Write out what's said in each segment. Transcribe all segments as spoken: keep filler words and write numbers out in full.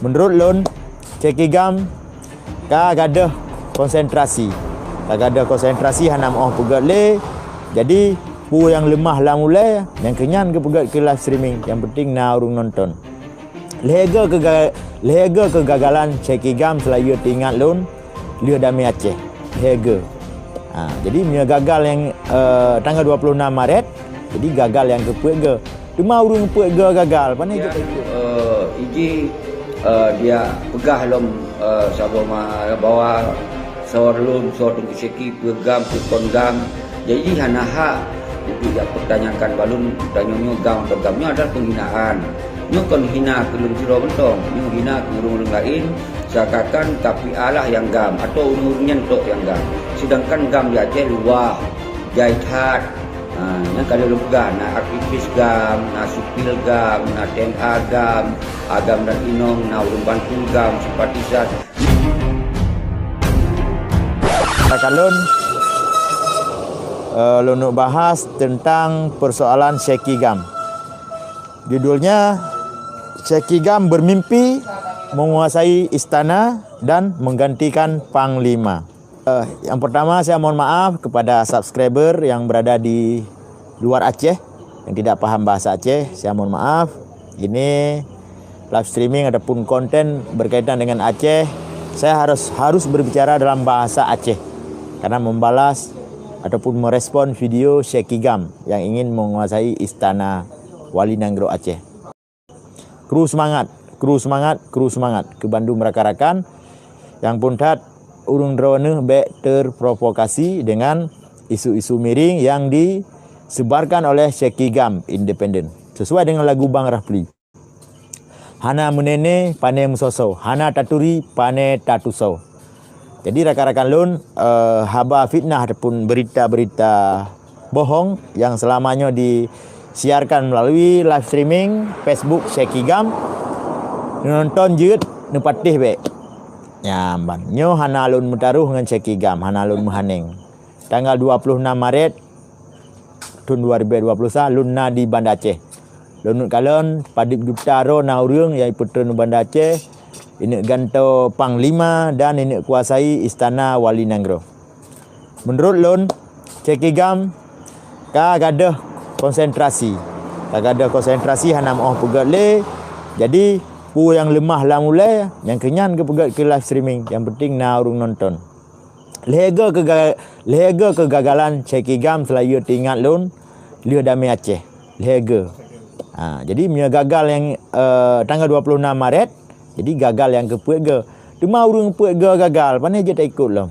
Meunurot lôn, Cheki Gam ka gadôh konsentrasi. Ka gadôh konsentrasi hana meu'oh peugét lé. Jadi, peue nyang leumah lam ulée, nyang keu nyan geupeugét keu live streaming. Nyang penting na ureuëng nonton. Lhée goe keuga-, lhée goe keugagalan Cheki Gam seulayeue teuingat lôn, lheueh damé Aceh. Lhée goe. Ha, jadi meunyoe gagal nyang, eh, tanggal dua puluh enam Maret, jadi gagal nyang keupeuet goe. Teuma ureuëng peuet goe gagal, pane jeuet? Eh, iji, eh, dia peugah lom, eh, saboh ma-, bahwa soe lôn, soe Teungku Cheki, peue gam, peue kon gam. Jadi hana hak untuk jak pertanyakan balum tanyoe nyoe gam atau gam. Nyoe adalah penghinaan. Nyoe kon hina keu lôn sidroe mantong. Nyoe hina keu ureuëng-ureuëng laén, seakan-akan K P A lah nyang gam atau ureuëng-ureuëng nyan tok nyang gam. Sedangkan gam di Aceh luwah, jai that. Ha, nyan ka lheueh lôn peugah, na aktivis gam, na sipil gam, na T N A gam, agam dan inong, na ureuëng bantu gam, simpatisan. Takalon, eh, lôn neuk bahas tentang persoalan Cheki Gam. Judulnya, Cheki Gam bermimpi menguasai istana dan menggantikan panglima. Eh, yang pertama, saya mohon maaf kepada subscriber yang berada di luar Aceh, yang tidak paham bahasa Aceh, saya mohon maaf. Ini live streaming ataupun konten berkaitan dengan Aceh. Saya harus, harus berbicara dalam bahasa Aceh karena membalas ataupun merespon video Cheki Gam yang ingin menguasai istana Wali Nanggroe Aceh. Kru seumangat, kru seumangat, kru seumangat keu bandum rakan-rakan. Nyang phôn that, ureuëng droeneuh bék terprovokasi dengan isu-isu miring yang disebarkan oleh Cheki Gam Independen, sesuai dengan lagu Bang Rafli. Hana meunéné pane meusoe-soe, hana taturi pane tatusoe. Jadi rakan-rakan lôn, eh, haba fitnah ataupun berita-berita bohong yang selama nyoe disiarkan melalui live streaming Facebook Cheki Gam, neunonton jeuet, neupatéh bék. Nyan ban. Nyoe hana lôn meutaroh ngon Cheki Gam, hana lôn meuhaneng. Tanggal dua puluh enam Maret, thôn dua ribu dua puluh sa lôn na di Banda Aceh. Lôn neuk kalon padub juta droe na ureuëng nyang ipeutrön u Banda Aceh, ineuk gantoe panglima dan ineuk kuasai istana wali nanggroe. Meunurot lôn, Cheki Gam ka gadôh konsentrasi. Ka gadôh konsentrasi hana meu'oh peugét lé. Jadi, peue nyang leumah lam ulée, nyang keu nyan geupeugét keu live streaming. Nyang penting na ureuëng nonton. Lhée goe keuga-, lhée goe keugagalan Cheki Gam seulayeue teuingat lôn, lheueh damé Aceh. Lhée goe. Ha, jadi meunyoe gagal nyang, eh, tanggal dua puluh enam Maret, jadi gagal nyang keupeuet goe. Teuma ureuëng peuet goe gagal, pane jeuet taikot lom.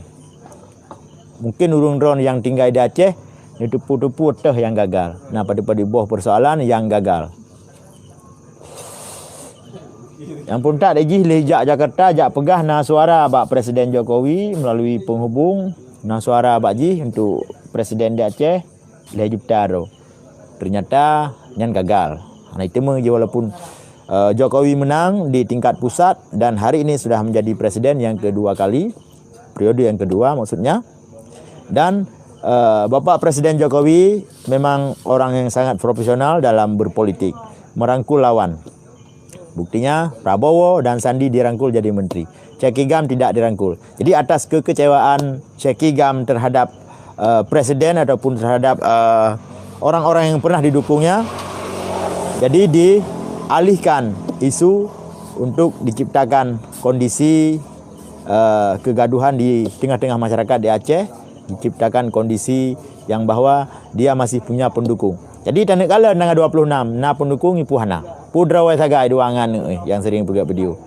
Mungkin ureuëng droe nyang tinggai di Aceh, neuteupeue-teupeue teuh nyang gagal. Na padub-padub boh persoalan nyang gagal. Nyang phôn that jih lé jak Jakarta, jak peugah na suara bak Presiden Jokowi melalui penghubung, na suara bak jih untuk Presiden di Aceh, lhée juta droe. Ternyata nyan gagal. Hana iteumé jih walaupun, eh, Jokowi menang di tingkat pusat dan hari ini sudah menjadi presiden yang kedua kali, periode yang kedua maksudnya. Dan, eh, Bapak Presiden Jokowi memang orang yang sangat profesional dalam berpolitik, merangkul lawan. Buktinya, Prabowo dan Sandi dirangkul jadi menteri. Cheki Gam tidak dirangkul. Jadi, atas kekecewaan Cheki Gam terhadap, eh, presiden ataupun terhadap, eh, orang-orang yang pernah didukungnya, jadi dialihkan isu untuk diciptakan kondisi, eh, kegaduhan di tengah-tengah masyarakat di Aceh, diciptakan kondisi yang bahwa dia masih punya pendukung. Jadi, taneuk kalon tanggal dua puluh enam, na pendukung ipuh hana. Peue droe sagai dua angan, eh, yang sering peugah video.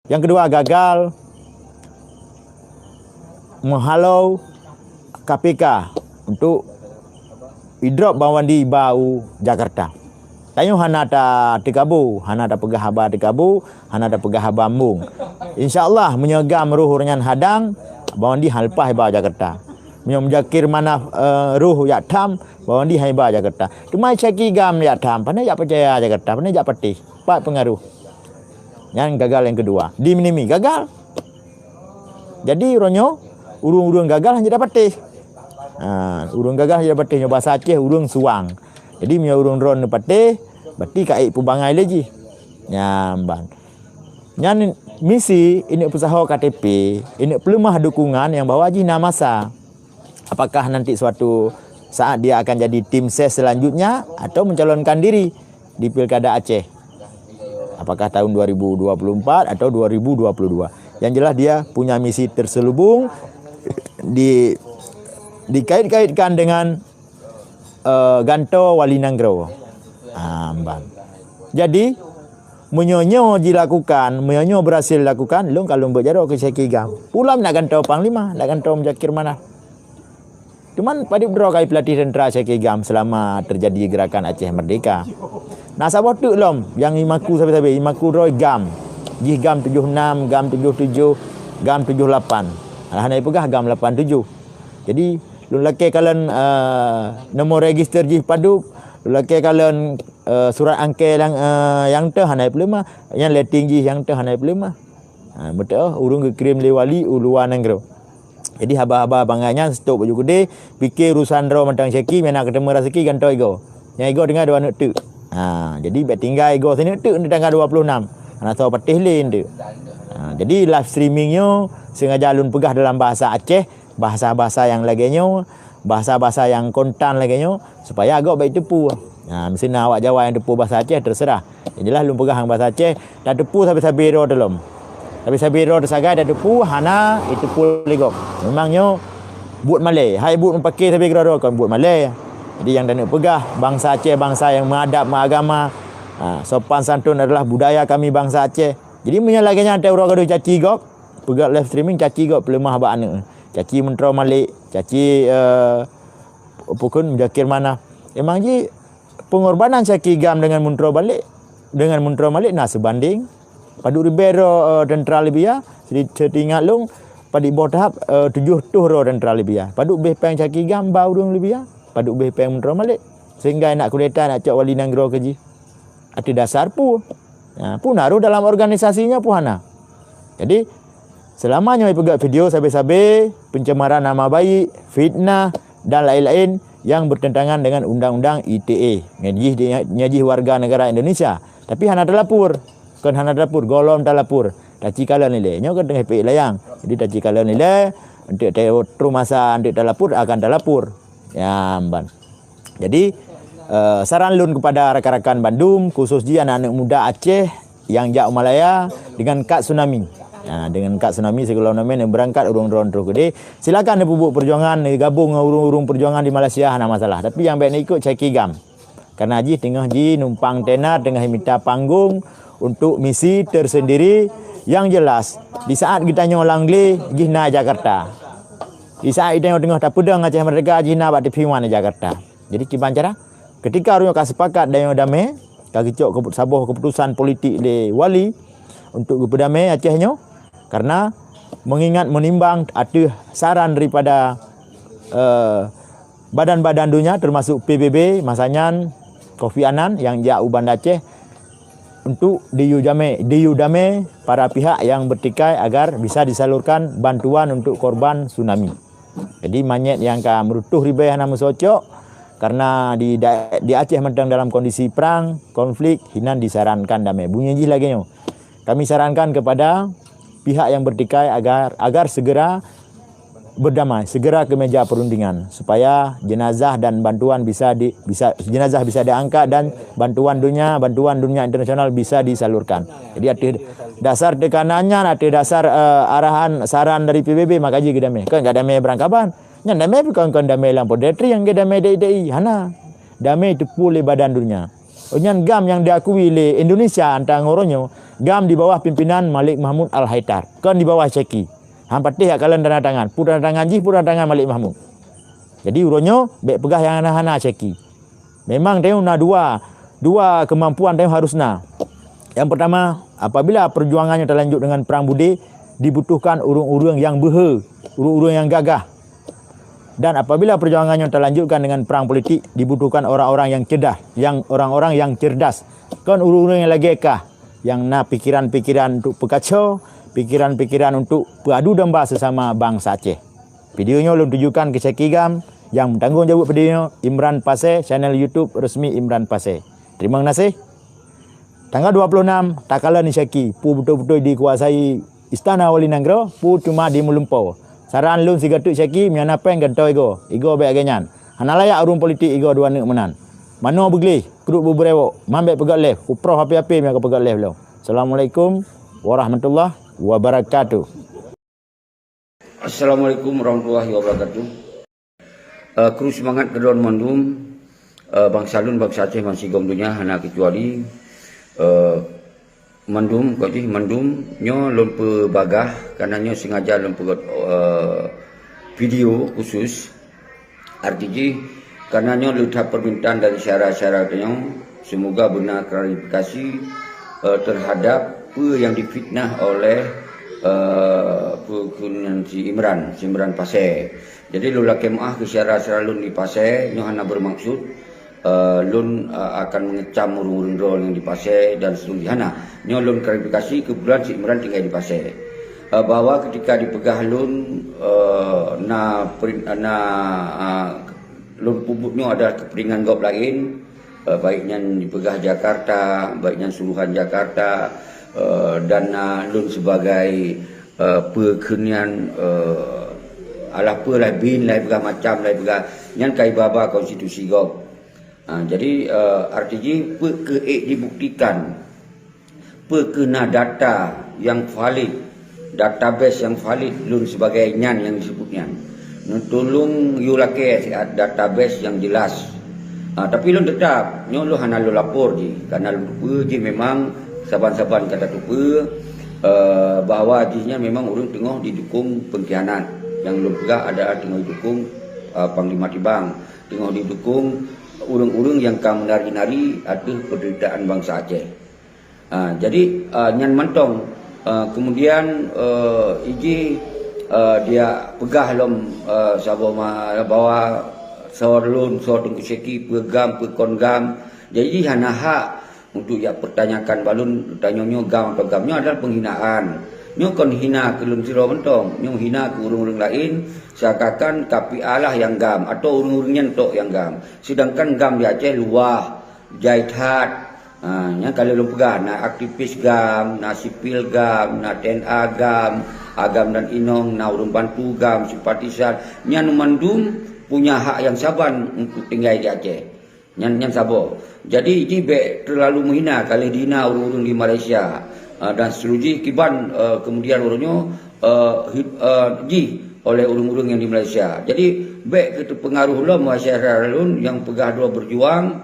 Yang kedua, gagal meuhalo K P K untuk idrop Bang Wandi ba u Jakarta. Tanyoe hana ta-, teukabu, hana tapeugah haba teukabu, hana tapeugah haba embong. Insya Allah, meunyoe Gam roh nyan hadang, Bang Wandi han leupah iba Jakarta. Meunyoe Muzakir Manaf, eh, roh jak tham, Bang Wandi han iba Jakarta. Teuma Cheki Gam jak tham, pane jak peucaya Jakarta, pane jak patéh. Pat peungaroh. Nyan gagal nyang keudua. Di Minimi gagal. Jadi, uroe nyoe, ureuëng-ureuëng gagal hana jipatéh. Ha, ureuëng gagal hana jipatéh, nyoe basa Aceh, ureuëng suang. Jadi, meunyoe ureuëng droe neupatéh, berarti ka ék peubangai lé jih. Nyan ban. Nyan misi ineuk peusaho K T P, ineuk peuleumah dukungan nyang bahwa jih na masa. Apakah nanti suatu saat dia akan jadi tim ses selanjutnya atau mencalonkan diri di Pilkada Aceh? Apakah tahun dua ribu dua puluh empat atau dua ribu dua puluh dua? Yang jelas dia punya misi terselubung di dikait-kaitkan dengan eh, gantoe wali nanggroe. Ha, ban. Jadi, meunyoe nyoe jilakukan, meunyoe nyoe berhasil dilakukan, lôn ka lôn beuet jaroe keu Syekh Gam. Pulam nak gantoe panglima, nak gantoe Muzakir Manaf. Cuman padub droe ka jipeulatih teuntara Syekh Gam selama terjadi gerakan Aceh Merdeka. Na saboh teuk lom nyang jimaku sabe-sabe, jimaku droe Gam. Jih Gam tujoh enam, Gam tujoh tujoh, Gam tujoh lapan. Alah, hana jipeugah Gam lapan tujoh. Jadi, lôn lakée kalon, eh, nomor register jih padub, lôn lakée kalon, eh, surat angkée nyang, eh, nyang teuh hana jipeuleumah, nyang letting jih nyang teuh hana jipeuleumah. Ha, beutôi, ureuëng geukirém lé wali u luwa nanggroe. Jadi, haba-haba bangai nyan stop baju keudeh, pike urusan droe mantong Syekh, meunan keuteumé raseuki gantoe igoe. Nyang igoe tinggai dua aneuk teuk. Ha, jadi, bék tinggai igoe sineuk teuk di tanggal dua puluh enam. Hana soe patéh lé enteuk. Ha, jadi, live streaming nyoe sengaja lôn peugah dalam bahasa Aceh, bahasa-bahasa nyang lagée nyoe, bahasa-bahasa nyang kontan lagée nyoe, supaya agok bék teupeu. Ha, miseue na awak Jawa nyang teupeu bahasa Aceh, terserah. Yang jelas lôn peugah ngon bahasa Aceh, tateupeue sabe-sabe droe teuh lom. Sabe-sabe droe teuh sagai tateupeue, hana jiteupeue lé gob. Memang nyoe buet malée, hai buet meupaké sabe keudroe-droe kon buet malée. Jadi nyang taneuk peugah, bangsa Aceh bangsa nyang meuadab meuagama. Ha, sopan santun adalah budaya kami bangsa Aceh. Jadi meunyoe lagée nyan teuh uroe gadoh caci gob, peugah live streaming caci gob peuleumah bak aneuk. Caci Muntroe Malik, caci, eh, apa kon, Muzakir Manaf. Memang jih pengorbanan Syekh Gam dengan Muntroe Malik, dengan Muntroe Malik na seubanding. Padub ribée droe, eh, teuntara Libya, seuti-, seutingat lôn, padub boh tahap, eh, tujoh reutôh droe teuntara Libya. Padub béh péng Syekh Gam ba ureuëng Libya, padub béh péng Muntroe Malik. Sehingga nak kudeta, nak cok wali nanggroe keu jih. Ateueh dasar peue? Ha, peue na rôh dalam organisasi nyoe peue hana? Jadi, selama nyoe jipeugét video sabe-sabe, pencemaran nama baik, fitnah, dan lain-lain yang bertentangan dengan undang-undang I T E. Nyan jih, nyan jih warga negara Indonesia. Tapi hana talapor. Kon hana talapor, gohlom talapor. Taci kalon ilée. Nyoe kan teungoh peuék layang. Jadi taci kalon ilée, untuk ta-, troh masa untuk talapor, akan talapor. Ya, ban. Jadi, eh, saran lôn kepada rakan-rakan bandum, khusus jih aneuk-aneuk muda Aceh nyang jak u Malaya dengan kad tsunami. Nah, dengan kad tsunami sigohlom namiet berangkat ureuëng droe troh keudeh, silakan neupeubuet perjuangan, gabung ngon ureuëng-ureuëng perjuangan di Malaysia, hana masalah. Tapi nyang bék neuikot Syekh Gam. Karena jih teungoh jinumpang tenar, teungoh mita panggong untuk misi tersendiri. Yang jelas, di saat geutanyoe lam glé, jih na Jakarta. Di saat geutanyoe teungoh tapeudong Aceh Merdeka, jih na bak TV One Jakarta. Jadi kiban cara, ketika ureuëng ka sepakat dan nyoe damé, ka geucok kepu-, saboh keputusan politik lé wali untuk geupeudamé Aceh nyoe, karena mengingat menimbang ateueh saran daripada, eh, badan-badan dunia termasuk P B B, masa nyan Kofi Annan nyang jak u Banda Aceh untuk diyue jamé, diyue damé para pihak yang bertikai agar bisa disalurkan bantuan untuk korban tsunami. Jadi manyét nyang ka meurutoh ribée hana meusoe cok, karena di da-, di Aceh mantong dalam kondisi perang, konflik, hinan disarankan damé. Bunyi jih lagée nyoe. Kami sarankan kepada pihak yang bertikai agar, agar segera berdamai, segera ke meja perundingan supaya jenazah dan bantuan bisa di, bisa, jenazah bisa diangkat dan bantuan dunia, bantuan dunia internasional bisa disalurkan. Jadi ateueh dasar tekanan nyan, ateueh dasar, eh, arahan saran dari P B B, maka jih geudamé. Kon ka damé beurangkaban. Nyan damé bukan, kon damé lam poetri nyang geudamé dai-dai. Hana. Damé teupeu lé badan dunia. Nyan GAM nyang diakui lé Indonesia, antara ngon uroe nyoe, GAM di bawah pimpinan Malik Mahmud Al-Haithar, kon di bawah Syekh. Han patéh jak kalon tanda tangan. Peue tanda tangan jih, peue tanda tangan Malik Mahmud. Jadi uroe nyoe bék peugah nyang hana-hana Syekh. Memang tanyoe na dua, dua kemampuan tanyoe harus na. Yang pertama, apabila perjuangan nyoe talanjut dengan perang budé, dibutuhkan ureuëng-ureuëng nyang beuhe, ureuëng-ureuëng nyang gagah. Dan apabila perjuangan nyoe talanjutkan dengan perang politik, dibutuhkan orang-orang yang cerdas, yang, orang-orang yang cerdas. Kon ureuëng-ureuëng nyang lagée kah, nyang na pikiran-pikiran untuk peukaco, pikiran-pikiran untuk peuadu domba sesama bansa Aceh. Video nyoe lôn tujukan keu Syekh GAM, nyang meutanggong jaweueb video nyoe Imran Pasé, channel YouTube resmi Imran Pasé. Terima kasih. Tanggai dua ploh nam, takalon syaki, peue beutôi-beutôi dikuasai Istana Wali Nanggroe, peue teuma di meulumpoe. Saran lôn sigateuk syaki, meunyo na péng gantoe igoe, igoe bék lagée nyan. Hana layak ureuëng politik igoe dua neuk meunan. Manoe beugleh, kruet beubrewok, man bék peugét lé, kuproh api-api meunyo ka peugét lé lom. Assalamualaikum warahmatullahi wabarakatuh. Assalamualaikum warahmatullahi wabarakatuh. Eh, kru seumangat keudroe mandum, eh, bansa lôn, bansa Aceh bansigom donya hana keucuali, eh, mandum, kok jih mandum nyoe lôn peubagah, karena nyoe sengaja lôn peugét, eh, video khusus. Arti jih, karena nyoe leuta permintaan dari syara-syara tanyoe, semoga beuna klarifikasi, eh, terhadap peue nyang difitnah oleh, eh, peue keunan si Imran, si Imran Pasé. Jadi lôn lakée meuáh keu syara-syara lôn di Pasé, nyoe hana bermaksud, eh, lôn, eh, akan mengecam ureuëng-ureuëng droe nyang di Pasé dan seterusnya. Hana. Nyoe lôn klarifikasi, kebetulan si Imran tinggai di Pasé. Eh, bahwa ketika dipeugah lôn, eh, na perin-, na, ah, lôn peubuet nyoe adalah kepentingan gob laén, eh, baik nyan dipeugah Jakarta, baik nyan suluhan Jakarta, eh, dan na lôn sebagai, eh, peue keunan, eh, alah peue lah bin, lah peugah macam, lah peugah nyan ka iba-ba konstitusi gob. Ha, jadi, eh, arti jih peue keuh ék dibuktikan. Peue keuh na data nyang valid, database nyang valid lôn sibagai nyan nyang disebut nyan. Neutulông yue lakée siat database nyang jelas. Ah, tapi lôn teutap, nyoe lôn hana lôn lapor jih, karena lôn teupeue jih memang saban-saban ka tateupeue, eh, bahwa jih nyan memang ureuëng teungoh didukung pengkhianat. Nyang lôn peugah adalah teungoh didukung, eh, Panglima Tibang, teungoh didukung ureuëng-ureuëng nyang ka meunari-nari ateueh penderitaan bansa Aceh. Ha, jadi, eh, nyan mantong, eh, kemudian, eh, iji, eh, dia peugah lom, eh, saboh ma-, bahwa soe lôn, soe Teungku Syeki, peue GAM, peue kon GAM. Jadi hana hak untuk jak pertanyakan bak lôn, tanyoe nyoe GAM atau GAM. Nyoe adalah penghinaan. Nyoe kon hina keu lôn sidroe mantong. Nyoe hina keu ureuëng-ureuëng laén, seakan-akan ka pih alah nyang GAM atau ureuëng-ureuëng nyan tok nyang GAM. Sedangkan GAM di Aceh luwah, jai that. Ha, nyang ka lheueh lôn peugah, na aktivis GAM, na sipil GAM, na TNA GAM, agam dan inong, na ureuëng bantu GAM, simpatisan. Nyan mandum punya hak nyang saban untuk tinggai di Aceh. Nyan, nyan saboh. Jadi, jih bék terlalu menghina, ka lheueh dihina ureuëng-ureuëng di Malaysia, ah, dan seterusnya kiban, eh, kemudian ureuëng nyoe, eh, hid-, eh, jih oleh ureuëng-ureuëng nyang di Malaysia. Jadi, bék keu teupeungaruh lom masyarakat lôn nyang peugah droe berjuang,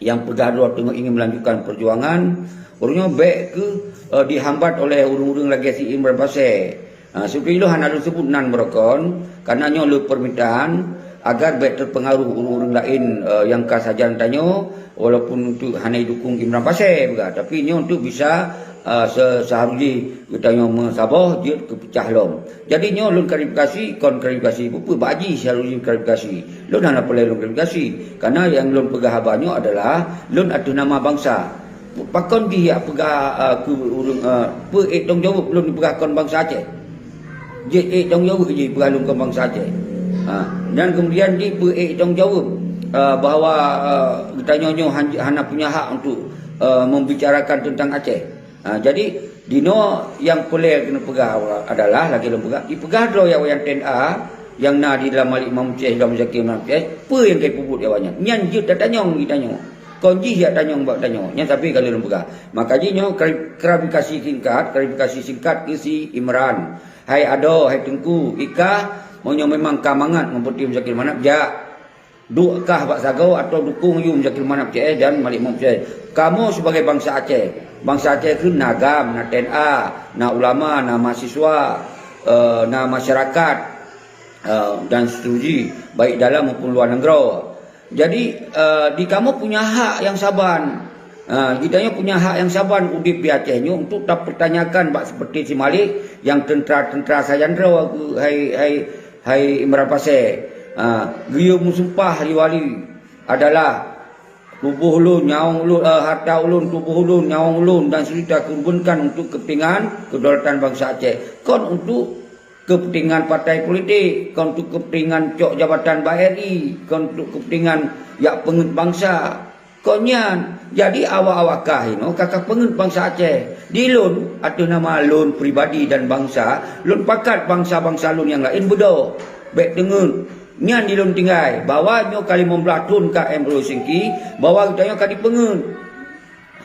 nyang peugah droe teungoh ingin melanjutkan perjuangan, ureuëng nyoe bék keu, eh, dihambat oleh ureuëng-ureuëng lagée si Imran Pasé. Ha, seperti itu hana lôn sebut nan beurokon, karena nyoe lôn permintaan agar bék terpengaruh ureuëng-ureuëng laén, eh, nyang ka sajan tanyoe, walaupun untuk hana dukung Imran Pasé peugah, tapi nyoe untuk bisa, eh, se-, seharusnya geutanyoe meusaboh jeuet keu peucah lom. Jadi nyoe lôn klarifikasi, kon klarifikasi peue-peue, bak jih seharusnya klarifikasi. Lôn hana peureulée lôn klarifikasi, karena nyang lôn peugah haba nyoe adalah lôn ateueh nama bansa. Pakon jih jak peugah, ah, keu ureuëng, ah, peue ék tanggung jaweueb lôn peugah kon bansa Aceh? Jih ék tanggung jaweueb jih peugah lôn kon bansa Aceh. Ha, dan kemudian jih peue ék tanggung jaweueb, ah, bahwa, ah, geutanyoe nyoe han-, hana punya hak untuk, ah, membicarakan tentang Aceh. Ha, jadi, dinoe nyang peureulée keuneuk peugah adalah, lagée lôn peugah, jipeugah droe awaknyan TNA nyang na di dalam Malik Mahmud Syekh, Imam Syaki Imam Syekh, peue nyang ka jipeubuet awaknyan? Nyan jeuet tatanyong geutanyoe. Kon jih jak tanyong bak tanyoe. Nyan sabe ka lheueh lôn peugah. Maka jih nyoe klari-, klarifikasi singkat, klarifikasi singkat keu si Imran. Hai adoe, hai teungku, i kah, meunyoe memang ka mangat ngon Peuti Muzakir Manaf, jak. Duek kah bak sagoe atau dukung yum Muzakir Manaf C S dan Malik Mahmud C S. Kamoe sibagai bansa Aceh, bansa Aceh kheun na GAM, na TNA, na ulama, na mahasiswa, eh, na masyarakat, eh, dan seterusnya, baik dalam maupun luar nanggroe. Jadi, eh, di kamoe punya hak nyang saban. Ha, geutanyoe punya hak nyang saban udeb di Aceh nyoe untuk tapertanyakan bak seperti si Malik nyang teuntra-teuntra sajan droe, hai, hai, hai Imran Pasé. Ha, geuyue meusumpah di wali adalah tuboh ulôn, nyawöng ulôn, eh, harta ulôn, tuboh ulôn, nyawöng ulôn dan seterusnya takorbankan untuk kepentingan kedaulatan bansa Aceh. Kon untuk kepentingan partai politik, kon untuk kepentingan cok jabatan bak R I, kon untuk kepentingan jak peungeuet bansa. Kon nyan, jadi awak-awak kah inoe ka kapeungeut bansa Aceh. Di lôn, ateueh nama lôn pribadi dan bansa, lôn pakat bansa-bansa lôn nyang laén beudôh. Bék teungeut. Nyan di lôn tinggai, bahwa nyoe ka limong blaih thon ka M R O Singki, bahwa geutanyoe ka dipeungeut.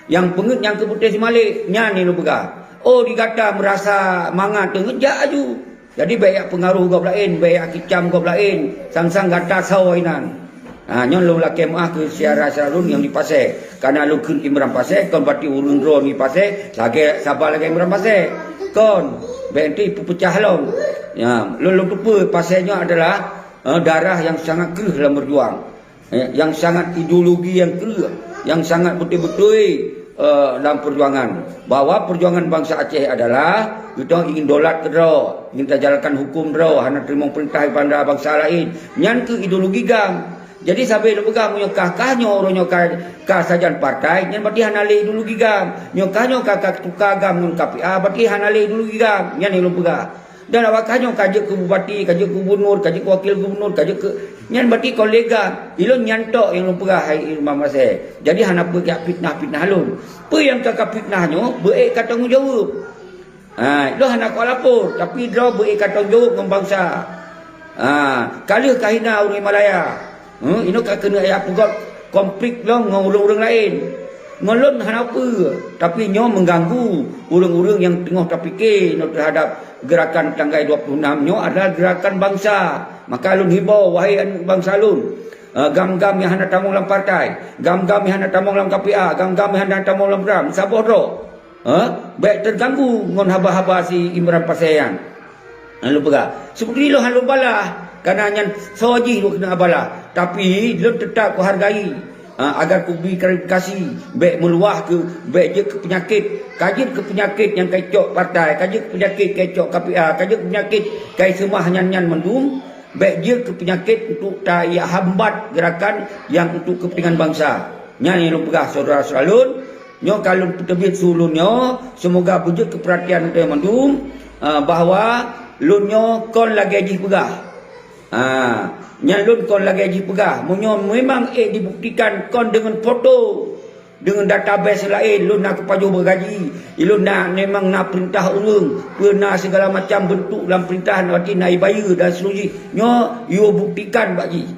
Nyang peungeut nyang keu putéh si Malik, nyan nyang lôn peugah. Oh, di gata meurasa mangat teungeut, jak aju. Jadi bék jak peungaroh gob laén, bék jak kicam gob laén, sang-sang gata soe inan. Ha, nyoe lôn lakée meuáh keu syedara-syedara lôn nyang di Pasé. Kareuna lôn kheun Imran Pasé, kon berarti ureuëng droe di Pasé lagée saban lagée Imran Pasé. Kon, bék teupeucah lom. Ya, lôn, lôn teupeue Pasé nyoe adalah, eh, daerah nyang sangat kreueh lam meujuang. Eh, nyang sangat ideologi nyang kreueh, nyang sangat beutôi-beutôi, eh, dalam perjuangan, bahwa perjuangan bansa Aceh adalah geutanyoe ingin dolat keudroe, ingin tajalankan huköm droe, hana teurimong peurintah daripada bansa laén. Nyan keuh ideologi GAM. Jadi sabe lôn peugah, meunyoe kah, kah nyoe uroe nyoe ka, ka sajan partai, nyan berarti hana lé ideologi GAM. Nyoe kah nyoe ka, ka tuka GAM ngon K P A, berarti hana lé ideologi GAM. Nyan nyang lôn peugah. Dan awak kah nyoe ka jeuet keu bupati, ka jeuet keu gubernur, ka jeuet keu wakil gubernur, ka jeuet keu, nyan berarti kon lé GAM. Ilôn nyan tok nyang lôn peugah hai Imam Pasé. Jadi hana peue jak fitnah-fitnah lôn. Peue nyang ka kafitnah nyoe, beuék ka tanggong jaweueb. Ha, ilôn hana kau lapor, tapi droe beuék ka tanggong jaweueb ngon bansa. Ha, ka lheueh ka hina ureuëng Malaya. Huh, inoe ka keuneuk jak peugét konflik lom ngon ureuëng-ureuëng laén. Ngon lôn hana peue, tapi nyoe mengganggu ureuëng-ureuëng nyang teungoh tapike nyoe terhadap gerakan tanggai dua puluh enam nyoe adalah gerakan bansa. Maka lôn himbau, wahai aneuëk bansa lôn, eh, GAM-GAM nyang hana tamong lam partai, GAM-GAM nyang hana tamong lam K P A, GAM-GAM nyang hana tamong lam GAM, saboh droe. Ha? Bék teuganggu ngon haba-haba si Imran Pasé nyan. Lôn peugah, seubeutoe jih lôn hana lôn balah, kareuna nyan soe jih lôn keuneuk balah. Tapi lôn teutap kuhargai, ha, agar kubri klarifikasi, bék meuluwah keu, bék jeuet keu peunyakét. Ka jeuet keu peunyakét nyang ka icok partai, ka jeuet keu peunyakét ka icok K P A, ka jeuet keu peunyakét ka iseumah nyan-nyan mandum. Bék jeuet keu peunyakét untuk tahambat gerakan nyang untuk keupeuntingan bansa. Nyan nyang lôn peugah syedara-syedara lôn, nyoe ka lôn peuteubiet su lôn nyoe, seumoga beujeuet keu peuratian geutanyoe mandum, eh, bahwa lôn nyoe kon lagée jih peugah. Ha, nyan lôn kon lagée jih peugah. Meunyoe memang ék dibuktikan kon deungon foto, deungon database laén, lôn na kupajoh beugaji, lôn na memang na peurintah ureuëng, peue na sigala macam beuntuk lam peurintah, berarti na ibayeue dan seterusnya. Nyoe yue buktikan bak jih.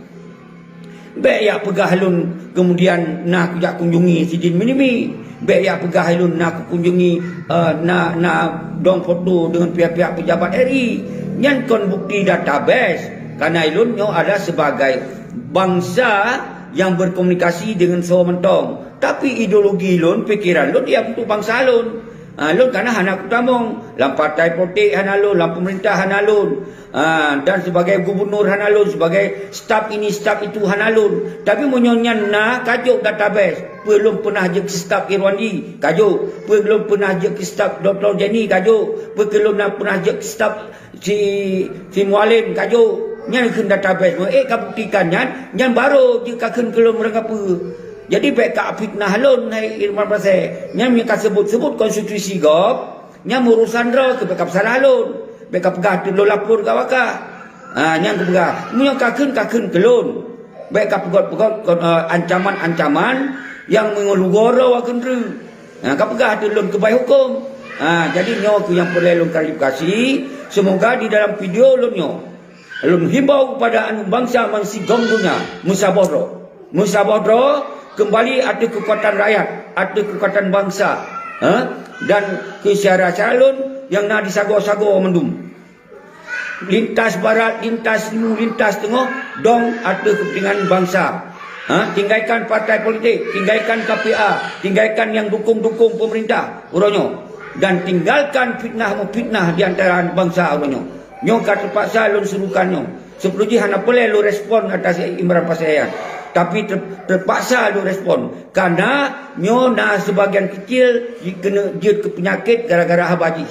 Bék jak peugah lôn kemudian na kujak kunjungi sidin minimi. Bék jak peugah lôn na kukunjungi, eh, na, na dong foto deungon pihak-pihak pejabat R I. Nyan kon bukti database. Kareuna lôn nyoe adalah sebagai bansa nyang berkomunikasi deungon soe mantong. Tapi ideologi lôn, pikeran lôn, ya untuk bansa lôn. Ha, lôn kana hana kutamong. Lam partai politik hana lôn, lam pemerintah hana lôn. Ha, dan sebagai gubernur hana lôn, sebagai staf ini, staf itu hana lôn. Tapi meunyoe nyan na, ka jok database. Peue lôn peunah jeuet keu staf Irwandi, ka jok. Peue lôn peunah jeuet keu staf Doktor Jenny, ka jok. Peue keu lôn na peunah jeuet keu staf si, si Mualem ka jok. Nyan kheun database. Meunyoe ék ka buktikan nyan, nyan barô jeuet ka kheun keu lôn meurangkapeue. Jadi bék ka fitnah lôn, hai Imran Pasé. Nyan meunyoe ka seubut-seubut konstitusi gob, nyan urosan droe keuh, bék ka peusalah lôn. Bék ka peugah teuk lôn lapor keu awak kah. Ha, nyan kupeugah. Meunyoe ka kheun, ka kheun keu lôn. Bék ka peugét-peugét kon, eh, ancaman-ancaman nyang meungeulugoe droe kheun treuk. Ha, ka peugah teuk lôn keubai huköm. Ha, jadi nyoe keuh nyang peureulée lôn klarifikasi. Seumoga di dalam video lôn nyoe, lôn himbau keupada aneuëk bansa bansigom donya, meusaboh droe. Meusaboh droe, keumbali ateueh keukuatan rakyat, ateueh keukuatan bansa, ha? Dan keu syedara-syedara lôn nyang na di sagoe-sagoe mandum. Lintas barat, lintas timu, lintas teungoh, dong ateueh keupeuntingan bansa. Ha? Tinggalkan partai politik, tinggalkan K P A, tinggalkan nyang dukong-dukong pemerintah uroe nyoe. Dan tinggalkan fitnah-meufitnah di antara bansa uroe nyoe. Nyoe ka teupaksa lôn surukan nyoe. Seupeunoh jih hana peureulée lôn respon atas Imran Pasé nyan. Tapi ter-, teupaksa lôn respon. Kareuna nyoe na seubagian keucil jikeuneuk jeuet keu peunyakét gara-gara haba jih.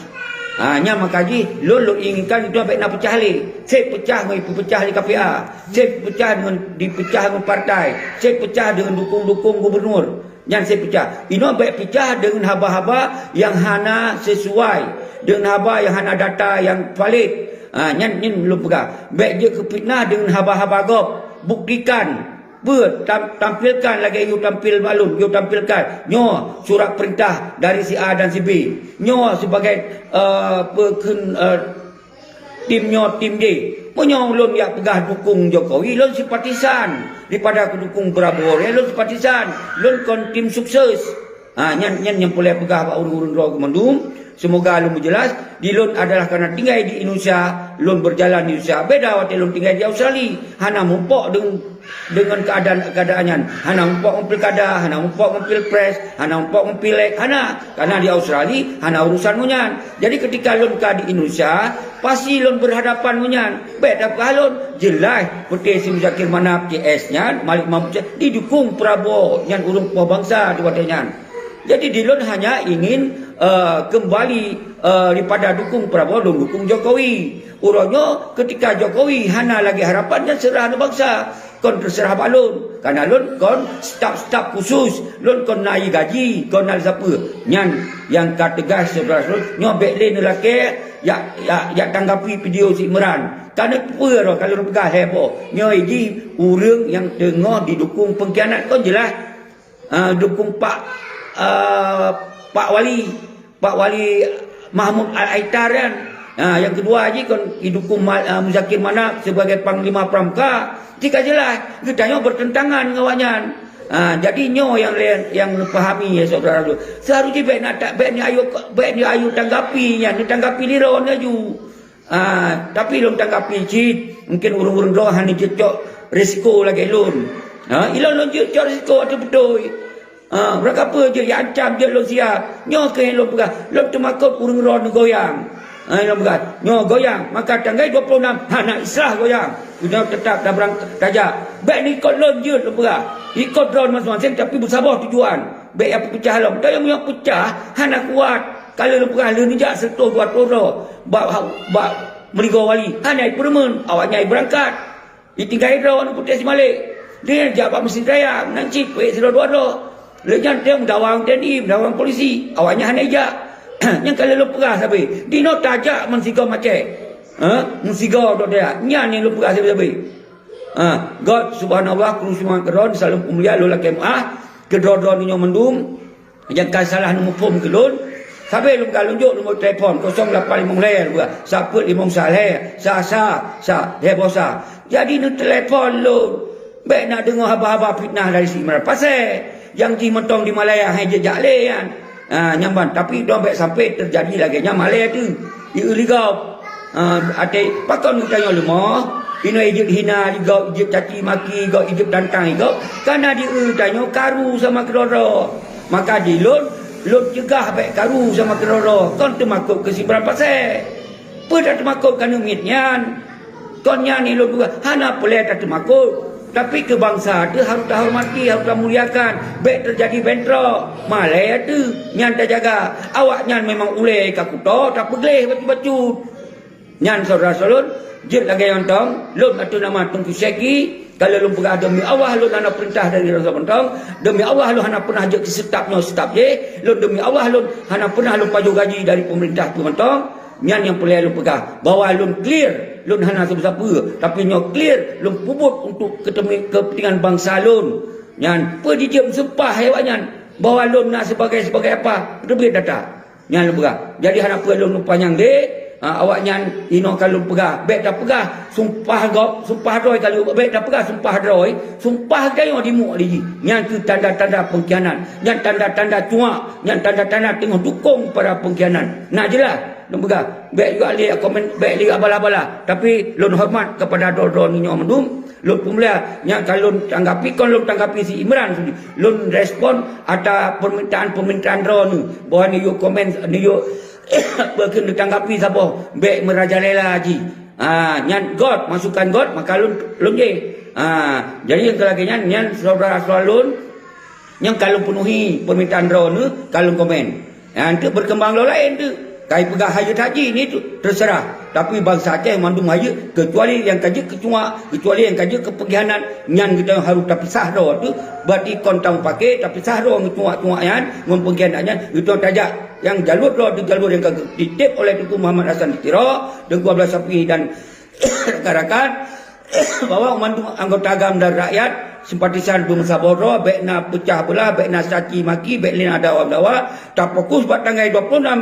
Ha, nyan maka jih lôn, lôn inginkan itu bék na peucah lé. Seb peucah ngon ipeupeucah lé K P A. Seb peucah deungon, dipeucah ngon partai. Seb peucah deungon dukong-dukong gubernur. Nyan seb peucah. Inoe bék peucah deungon haba-haba nyang hana sesuai, deungon haba nyang hana data nyang valid. Ha, nyan, nyan lôn peugah. Bék jeuet keu fitnah deungon haba-haba gob. Buktikan. Peue tam-, tampilkan lagée yue tampil bak lôn, yue tampilkan. Nyoe surat peurintah dari si A dan si B. Nyoe sibagai, eh, peue kheun, eh, tim nyoe, tim jih. Meunyoe lôn jak peugah dukong Jokowi, lôn simpatisan. Daripada kudukong Prabowo, ya lôn simpatisan. Lôn kon tim sukses. Ha, nyan, nyan nyang peureulée peugah bak ureuëng-ureuëng droe keu mandum. Seumoga lôn meujeulaih, di lôn adalah karena tinggai di Indonesia, lôn beujalan di Indonesia. Beda watée lôn tinggai di Australia. Hana mupok deungon, deungon keuadaan, keuadaan nyan. Hana mupok ngon pilkada, hana mupok ngon pilpres, hana mupok ngon pileg, hana. Karena di Australia hana urusan ngon nyan. Jadi ketika lôn ka di Indonesia, pasti lôn berhadapan ngon nyan. Bék tapeugah lôn, jeulaih Putih si Muzakir Manaf C S nyan, Malik Mahmud C S, didukong Prabowo nyan ureuëng poh bansa di watée nyan. Jadi di lôn hanya ingin, eh, kembali, eh, daripada dukong Prabowo, lôn dukong Jokowi. Uroe nyoe ketika Jokowi hana lagi harapan nyan seurah aneuk bansa. Kon teuseurah bak lôn, karena lôn kon staf-staf khusus, lôn kon na gaji, kon na sapeue. Nyan nyang ka teugah syedara lôn, nyoe bék lé neulakée jak, jak, jak tanggapi video si Imran. Karena peue roh kalau lôn peugah heboh. Nyoe jih ureuëng nyang teungoh didukong pengkhianat kon jeulaih, ah, dukong Pak, ah, Pak Wali. Pak Wali Mahmud Al-Aitar kan. Ha, nyang keudua jih kon idukong Ma-, ah, Muzakir Manaf sebagai Panglima Pramuka. Jika jeulaih, geutanyoe bertentangan ngon awaknyan. Ha, jadi nyoe nyang le-, nyang neupahami, ya syedara lôn. Seharusnya bék na ta-, bék neuayu, bék neuayu tanggapi nyan, neutanggapi lé droe laju. Ah, tapi lôn tanggapi cit, mungkin ureuëng-ureuëng droe hana jeuet cok risiko lagée lôn. Ha, ilôn lôn jeuet cok risiko ateueh beutôi. Ha, ureuëng kapeue jeuet, ya ancam jeuet lôn sia. Nyoe keuh lôn peugah, lôn teumakot ureuëng droe neugoyang. Ha, lôn peugah, nyoe goyang, maka tanggai dua puluh enam hana islah goyang. Nyoe teutap tabrang tajak. Bék neuikot lôn jeuet lôn peugah. Ikot droe maséng-maséng tapi beusaboh tujuan. Bék ya peupeucah lom. Tapi meunyoe peucah hana kuat. Kalau lôn peugah lheueh neujak seratus dua ratus droe bak, bak meuligoe wali, hana ipeureumeun, awaknyan ibeurangkat. Itinggai droe aneuk putéh si Malek. Dia jak bak Mesjid Raya, nan cit peuék sidroe dua droe. Lheueh nyan dia meudawang T N I, meudawang polisi, awaknyan hana ijak. Nyang ka lheueh lôn peugah sabe, dinoe tajak meusigoe macet. Ha? Meusigoe dok dia. Nyan nyang lôn peugah sabe-sabe. Ha, göt, subhanallah, kru seumang keudroe, saleuem peumulia lôn lakée meuáh keu droe-droe nyoe mandum nyang ka salah neumuphom keu lôn. Sabe lôn ka lôn jok nomor telepon kosong lapan limong lhée dua, sapeuet limong sa lhée, sa, sa, sa, lhée boh sa. Jadi neutelepon lôn. Bék na deungoe haba-haba fitnah dari si Imran Pasé. Nyang jih mantong di Malaya hai jijak lé nyan. Ha, nyan ban, tapi dong bék sampai teujadi lagée nyan malée teuh. Di eu ligau. Ha, até pakon geutanyoe leumoh, inoe ijeuet hina ligau, ijeuet caci maki ligau, ijeuet tantang ligau, karena di eu tanyoe karu sama keudroe-droe. Maka di lôn, lôn cegah bék karu sama keudroe-droe, kon teumakot keu si Imran Pasé. Peue tateumakot keu aneuk miet nyan? Kon nyan ilôn peugah, hana peureulée tateumakot. Tapi keu bansa teuh harôh tahormati, harôh tamuliakan. Bék teujadi bentrok. Malée teuh nyan tajaga. Awaknyan memang ulée ka kuto tapeugleh bacut-bacut. Nyan syedara-syedara lôn, jeuet lagée nyoe tong, lôn ateueh nama Teungku Syeki, ka lheueh lôn peugah deumi Allah lôn hana peurintah dari Rasul Bantong, deumi Allah lôn hana peunah jeuet keu seutap nyoe seutap jéh, lôn deumi Allah lôn hana peunah lôn pajoh gaji dari peumeurintah peue mantong. Nyan nyang peureulée lôn peugah, bahwa lôn clear, lôn hana sapeue-sapeue, tapi nyoe clear lôn peubuet untuk keutemi-, kepentingan bansa lôn. Nyan peue jijeuem sumpah awaknyan bahwa lôn na sebagai, sebagai apa? Teubiet data. Nyan lôn peugah. Jadi hana peue lôn panyang deh. Ha, awaknyan inoe ka lôn peugah, bék tapeugah sumpah gob, sumpah droe ka lheueh, bék tapeugah sumpah droe, sumpah geutanyoe dimuek lé jih. Nyan keuh tanda-tanda pengkhianat, nyan tanda-tanda cuak, nyan tanda-tanda teungoh dukong para pengkhianat. Na jeulaih lôn peugah, bék juga lé komen, bék lé balah-balah. Tapi lôn hormat kepada droe-droe nyoe mandum, lôn peumulia, nyan ka lôn tanggapi, kon lôn tanggapi si Imran sudi. Lôn respon atas permintaan-permintaan droe nyoe. Bahwa neuyue komen, neuyue beukeuen neutanggapi saboh, bék meurajalela jih. Ha, nyan göt, masukan göt, maka lôn, lôn jéh. Ha, jadi nyang keu lagée nyan, nyan syedara-syedara lôn, nyang ka lôn peunuhi peumintaan droeneuh, ka lôn komen. Nyan teuk beukeumbang lom laén teuk. Kai peugah hayeu that jih, nyan teuk teuseurah. Tapi bansa Aceh mandum hayeu, keucuali nyang ka jeuet keu cuak, keucuali nyang ka jeuet keu peungkhianat, nyan geutanyoe harôh tapisah droe teuk. Berarti kon tameupaké, tapisah droe ngon cuak-cuak nyan, ngon peungkhianat nyan, geutanyoe tajak. Nyang jalur droe di jalur nyang ka geutitép oleh Teungku Muhammad Hasan di Tiro, Teungku Abdullah Syafi'i dan rakan-rakan, bahwa mandum anggota GAM dan rakyat simpatisan beumeusaboh droe, bék na peucah beulah, bék na caci maki, bék lé na dawa-dawa. Tafokus bak tanggai dua puluh enam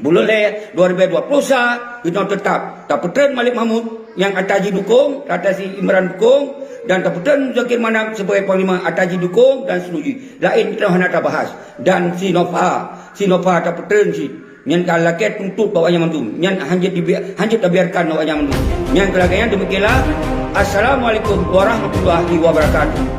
buleuen lhèe dua ribu dua puluh sa, keunoe teutap tapeutreun Malik Mahmud nyang ata jidukong, ata si Imran dukong, dan tapeutreun Muzakir Manaf sibagai panglima ata jidukong dan seutuju. Laén keunoe hana tabahas. Dan si Nova, si Nova tapeutreun cit. Nyan ka lakèe tuntot bak awaknyan mandum. Nyan hanjeuet dibi-, hanjeuet tabiarkan awaknyan mandum. Nyan keu lagèe nyan demikianlah. Assalamualaikum warahmatullahi wabarakatuh.